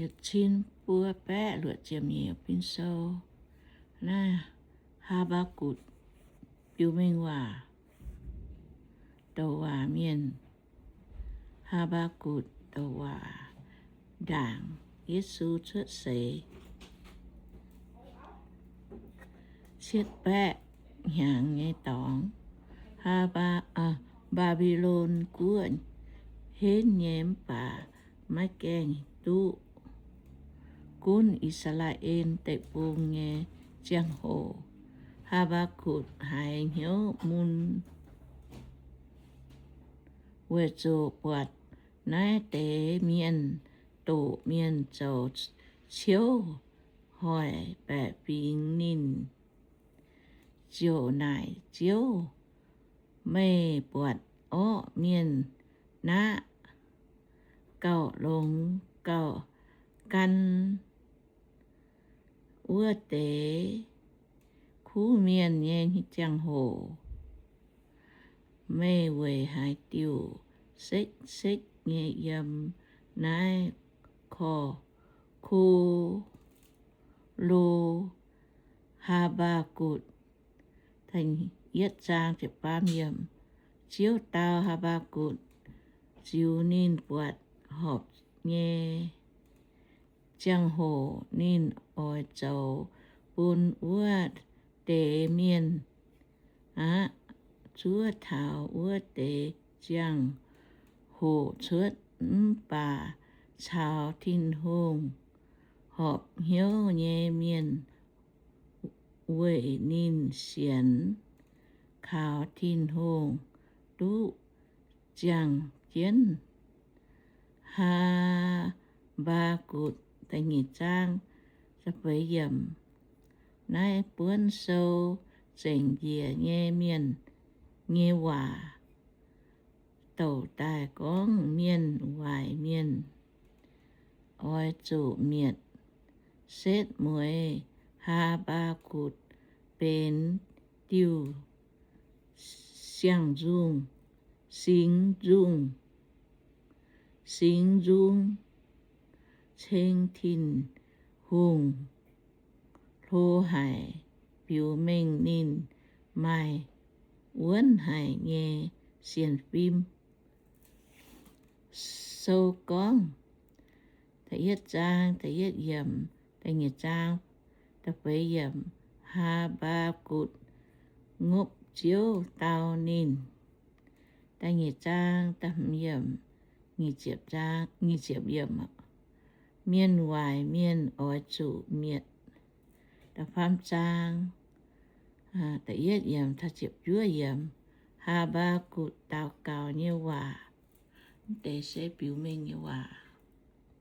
yietc cin buo baeqv luoqc ziepc nyeic. Bin sou naaiv Haa^mbaa^gutc biux mengh waac douc waac mienh. Haa^mbaa^gutc douc waac ndaangc Yesu cuotv seix. Cietv baeqv hnyangx nyei dorngx, Haa^mbaa, Mbaa^mbi^lon guoqv henv nyei mv baac maiv gaengh duqv gunv I^saa^laa^en Deic-Bung nyei ziangh hoc. Haa^mbaa^gutc haiz hnyouv mun weic zuqc buatc naaiv deix mienh doqc mienh zoux ciouv hoic baeqc fingx ninh, ziouc naaic Ziouv, Meih buatc orqv mienh naqv gauh longx gauh gan wuov deix kuv mienh nyei ziangh hoc. Meih weic haaix diuc sekv-sekv nyei yiem naaiv korv ko lo Haa^mbaa^gutc? Ziouv dau Haa^mbaa^gutc ziux ninh buatc horpc nyei ziangh hoc ninh oix zoux bun wuov deix mienh aqv. Zuov taux wuov deix ziangh hoc cuotv mv baac caux Tin-Hungh horpc hnyouv nyei mienh weic ninh sienx kaux Tin-Hungh duqv ziangh jienv. Haa^mbaa^gutc da'nyeic zaang da'feix yiemc. Naaiv buonv sou zengc njiec nyei mienh nyei waac douc daaih gorngv mienh waaic mienh oix zuqc mietc setv mueiz Haa^mbaa^gutc benx diuh siang-nzungh, singx nzungh, singx nzung, ceng Tin-Hungh hlo haic, biux mengh ninh maaih wuonv haic nyei sienx fim. Sou gorngv, da'yietv zaang, da'yietv yiemc, da'nyeic zaang, da'feix yiemc, Haa^mbaa^gutc ngopv Ziouv dau ninh. Da'nyeic zaang, da'hmz yiemc, nyic ziepc zaang, nyic ziepc yiemc, mienh waaic mienh oix zuqc mietc. Da'faam zaang, da'yietv yiemc taux ziepc juov yiemc, Haa^mbaa^gutc daux gaux nyei waac. Mv deix se biux mengh nyei waac.